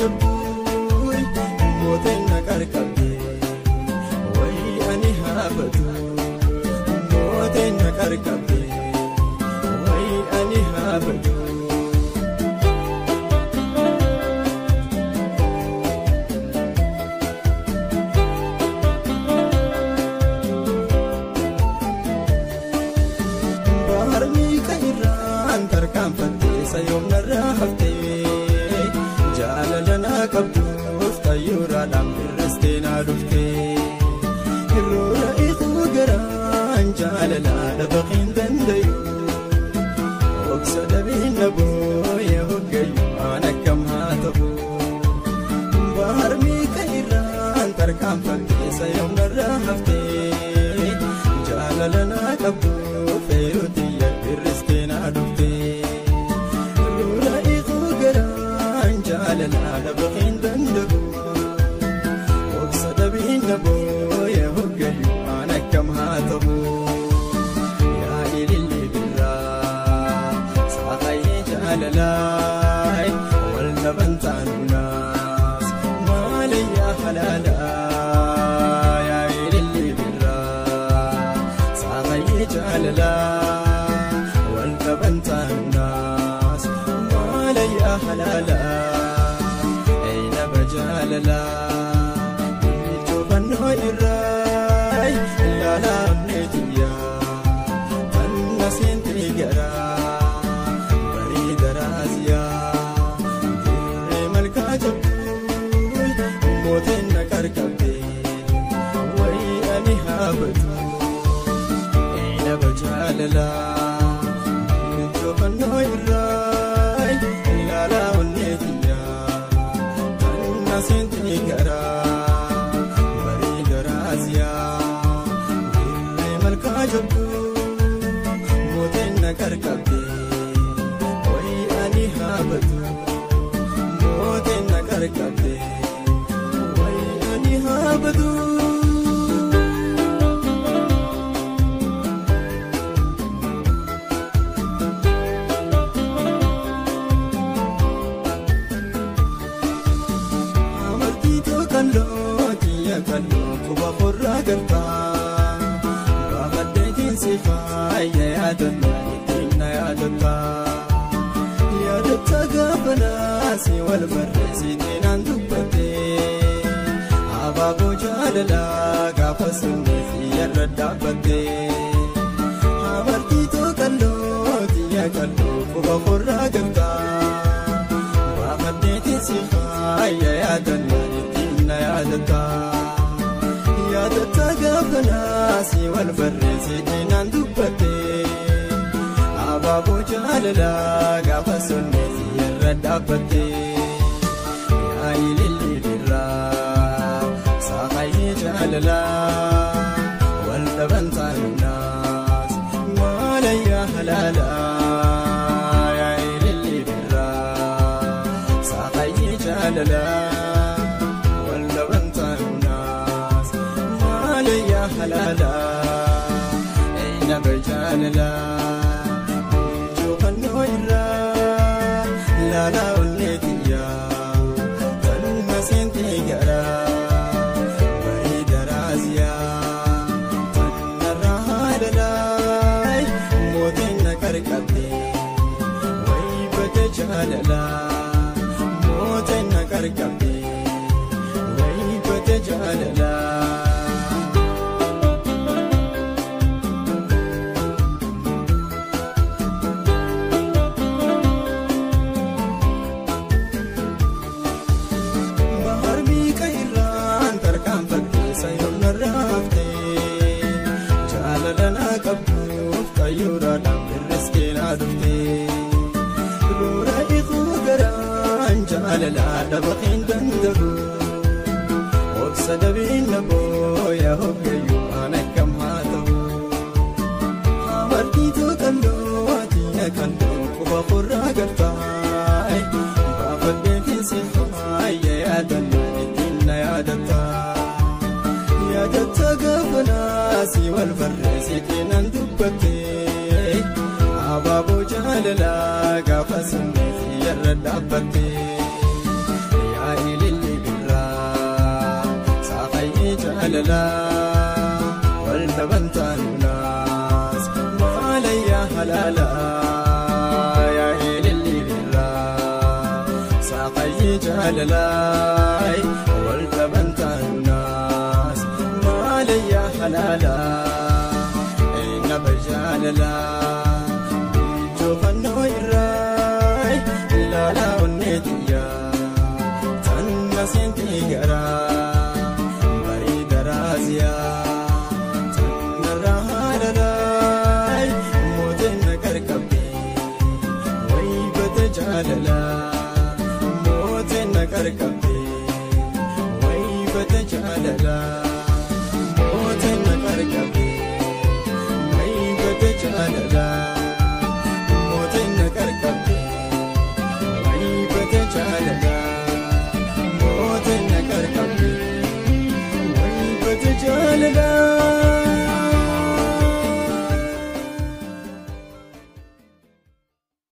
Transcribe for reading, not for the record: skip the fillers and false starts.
jabdu mooteen na qarqabde wayi ani haabatu mooteen na qarqabde wayi ani haabatu. Sayoom narraa haftee jaalala naa qabduuf xayyuuraadhaan birristee naa dhuftee irroora iquu garaan jaalala dhabaqiin dandayu obsa dhabeen na booya hoggayu aan akkam haa ta'u bahar miika irraan tarkaanfattee sayoom narraa haftee jaalala naa qabduuf eerutiyya birristee naa dhuftee. Jaalala dhabaqiin danda'u obsa dhabiin na booya hoggayu aan akkam haa ta'u yaa ilillee birraa saaqayyee jaalalaa wal dhaban taanuunaas maalayyaa halaalaa yaa ilillee birraa saaqayyee jaalalaa wal dhaban taanuunaas maalayyaa halaalaa. Jaalala ijoo irraa ilaalamne jiyyaa tanna seentee garaa bareeda raasiyaa dirree malkaa jabduu mooteen na qarqabde wayi ani haabatu eenaba jaalala ijoo irraa ilaalamne jiyyaa. Seenti garaa bareeda raasiyaa dirree malkaa jabduu mooteen na qarqabde wayi ani haabatu mooteen na qarqabde wayi ani haabatu. Kuba qorraa galtaa baafadheetiin si faaya yaadannaa ittiin na yaadataa yaadataa gaafa naasii wal barreessitiin naan dubbattee abaaboo jaalalaa gaafa sunnee siyyarra dhaabbattee amartiitoo qalloo xiyya qalloo kuba qorraa galtaa baafadheetiin si faaya yaadannaa ittiin na yaadataa. Yaadataa gaafa naasii wal barreessitiin naan dubbattee abaaboo jaalalaa gaafa sunnee siyyarra dhaabbattee yaa ilillee birraa saaqayyee jaalalaa wal dhaban taanuunaas maalayyaa halaalaa yaa ilillee birraa saaqayyee jaalalaa. Halala eenaba jaalala jookannoo irraa laalaa olleetiyyaa tanuma seentee garaa bareeda raasiyaa tannarraa haalalaa mooteen na qarqabde wayi bada jaalalaa mooteen na qarqabde wayi bada jaalalaa. Jaalala naa qabduuf xayyuuraadhaan birristee naa dhuftee roora iquu garaan jaalala dhabaqiin danda'u obsa dhabiin na booya hoggayu aan akkam haa ta'u amartiitoo qalloo atiina qalloo quba qorraa galtaa baafadheetiin si faaya yaadannaa ittiin na yaadataa. Yaadataa gaafa naasii wal barreessitiin naan dubbattee abaaboo jaalalaa gaafa sunnee siyyarra dhaabbattee yaa Jaalalaa wal dhabantaan naas maalayyaa halaalaa yaa eelilli birraa saaqayyii jaalalaa wal dhabantaan naas maalayyaa halaalaa eenaba jaalalaa biijoofannoo irraa ilaalaa onneetiyyaa tanna seentii garaa. Mootiin na qarqabdee waybata jaalalaa. Mootiin na qarqabdee waybata jaalalaa. Mootiin na qarqabdee waybata jaalalaa.